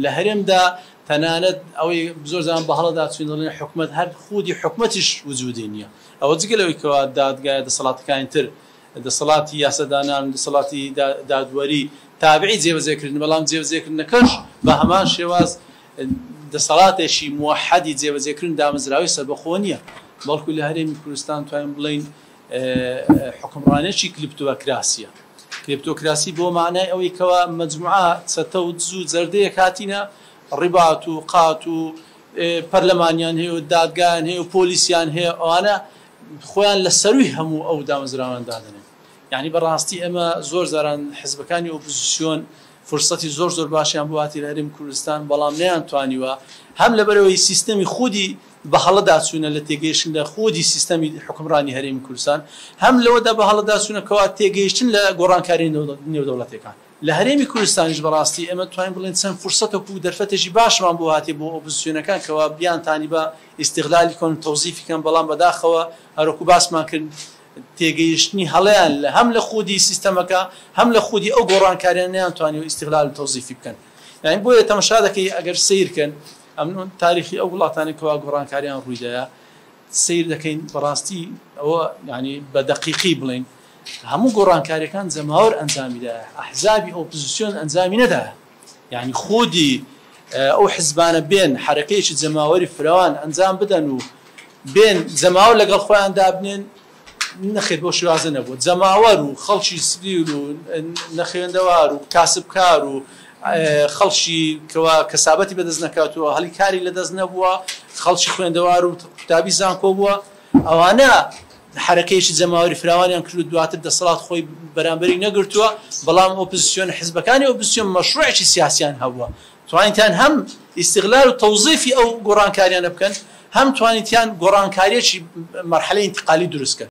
لە هەرێمدا تەنانەت ئەوەی زۆر جاران بە هەڵەدا چوین دەڵێن حکومەت هەر خودی حکومەتیش وجودی نییە. ئەوە جگە لەوەی کەوا دادگایە دەسەڵاتەکانی تر دەسەڵاتی یاسادانان و دەسەڵاتی دادوەری تابعی جێبەجێکردن بەڵام جێبەجێکردنەکەش بە هەمان شێواز دەسەڵاتێکی موەحەدی جێبەجێکردن دامەزراوەی سەربەخۆ نییە بەڵکو لە هەرێمی کوردستان توانین بڵێین حوکمڕانێکی کلیپتۆکراسیە. کلیپتۆکراسی بۆ مانای ئەوەی کەوا مەجموعە چەتە و دز و جەردەیەک هاتینە ڕیبات و قات و پەرلەمانیان هەیە و دادگایان هەیە و پۆلیسیان هەیە ئەوانە خۆیان لە سەروی هەموو ئەو دامەزراوان دادەنێن. یانی بەڕاستی ئێمە زۆر جاران حزبەکانی ئۆپۆزیسیۆن فرسەتی زۆر زۆر باشیان بۆ هاتی لە هەرێمی کوردستان بەڵام نەیانتوانیوە هەم لەبەرئەوەی سیستەمی خودی بە هەڵەدا چوونە لە تێگەیشتن لە خودی سیستەمی حوکمڕانی هەرێمی کوردستان هەم لەوەدا بە هەڵەدا چوونە کەوا تێگەیشتن لە گۆڕانکاری نێودەوڵەتیەکان لە هەرێمی کوردستانیش بەڕاستی ئێمە توانین بڵێین چەند فرسەتێک و دەرفەتێکی باشمان بۆ هاتیە بۆ ئۆپۆزسیۆنەکان کەوا بیانتانیبا ئیستغلالی کەن و تەوزیفی کەن بەڵام بەداخەوە هەروەکو باسمان کرد تێگەیشتنی هەڵەیان لە هەم لە خودی سیستەمەکە هەم لە خودی ئەو گۆڕانکاریانە نەیانتوانیوە ئیستغلال و تەوزیفی بکەن یانی بۆیە تەمەشا دەکەی ئەگەر سەیر کەن ئەمن تاریخی ئەو وڵاتانەی کەوا گۆڕانکاریان ڕوویدایە سەیر دەکەین بەڕاستی ئەوە یانی بە دەقیقی بڵێین هەموو گۆڕانکاریەکان جەماوەر ئەنجامی دایە ئەحزابی ئۆپزسیۆن ئەنجامی نەدایە یانی خودی ئەو حزبانە بێن حەرەکەیەکی جەماوەری فراوان ئەنجام بدەن و بێن جەماوەر لەگەڵ خۆیان دابنێن نەخێر بەو شێوازە نەبووە جەماوەر و خەڵکی سڤیل و نەخوێندەوار و کاسبکار و خەڵکی کەوا کەسابەتی بەدەست نەکاتووە هەلی کاری لەدەست نەبووە خەڵکی خوێندەوار و قوتابی زانکۆ بووە ئەوانە حەرەکەیەکی جەماوەری فراوانیان کرد و دواتر دەسەڵات خۆی بەرامبەری نەگرتووە، بەڵام ئۆپزسیۆن حزبەکانی ئۆپزسیۆن مەشروعێکی سیاسیان هەبووە توانیتیان هەم ئیستغلال و تەوزیفی ئەو گۆڕانکاریانە بکەن هەم توانیتیان گۆڕانکاریەکی مەرحەلەی ئینتقالی دروست کەن.